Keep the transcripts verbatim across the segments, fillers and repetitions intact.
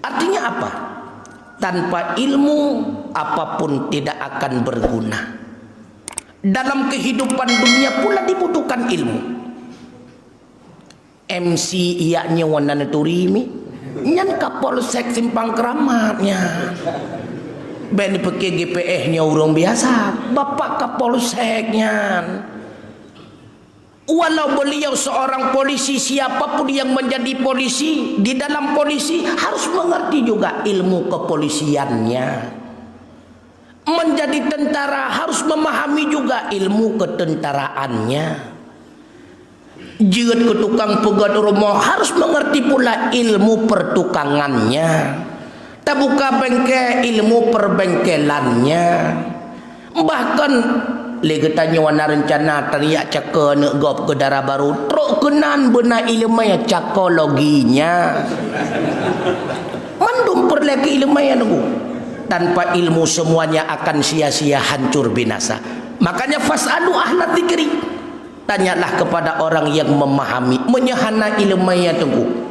Artinya apa? Tanpa ilmu, apapun tidak akan berguna. Dalam kehidupan dunia pula dibutuhkan ilmu. M C iyak nyoe wan na neuturi mi. Nyan Kapolsek Simpang Keramat nyan. Bèk neupike G P S nyoe ureueng biasa. Bapak Kapolsek nyan. Walau beliau seorang polisi, siapapun yang menjadi polisi, di dalam polisi harus mengerti juga ilmu kepolisiannya. Menjadi tentara harus memahami juga ilmu ketentaraannya. Jeuet keu tukang peugöt rumoh harus mengerti pula ilmu pertukangannya. Tabuka bengke, ilmu perbengkelannya. Bahkan, lé geutanyoe na reuncana tariak cako aneuk gob keu dara barô, trok keunan beuna ileumèe cakologinya. Mandum peureulèe keu ileumèe, Teungku. Tanpa ilmu, semuanya akan sia-sia, hancur, binasa. Makanya, "Fas'alu ahla dzikri." Tanyalah kepada orang yang memahami. Meunyoe hana ileumèe, Teungku.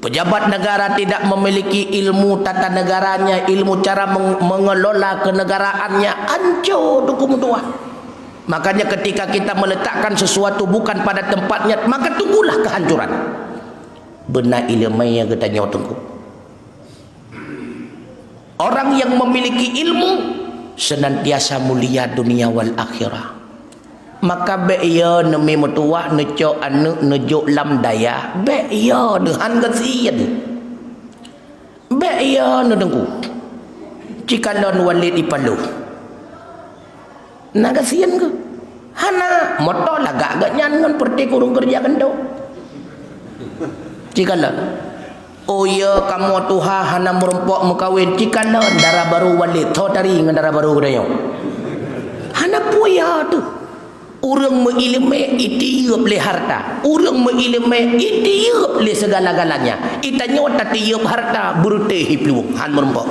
Pejabat negara tidak memiliki ilmu tata negaranya, ilmu cara meng-, mengelola kenegaraannya, hancô, Teungku, meutuwah. Makanya ketika kita meletakkan sesuatu bukan pada tempatnya, maka tunggulah kehancuran. Beuna ileumèe geutanyoe, Teungku. Orang yang memiliki ilmu senantiasa mulia dunia wal akhirah. Maka bèk yo neumi meutuwah neucok aneuk neujok lam dayah, bèk yo neuhan gasien. Bèk yo neudeungoe. Cikalon Walid ipaloh. Na gasien keuh? Hana, moto lagak geuh nyan ngon peureute ureueng keureuja keundo. Cikalon. Oh ya, kamoe tuha hana meurumpok meukawen, cikalon dara barô Walid, tho tari ngon dara barô geutanyoe. Hana peue ya teuh. Ureueng meuileumèe itiyeub lé harta. Ureueng meuileumèe itiyeub lé segala-galanya. Itanyoe tatiyeub harta, beureuteh iplueng, han meurumpok.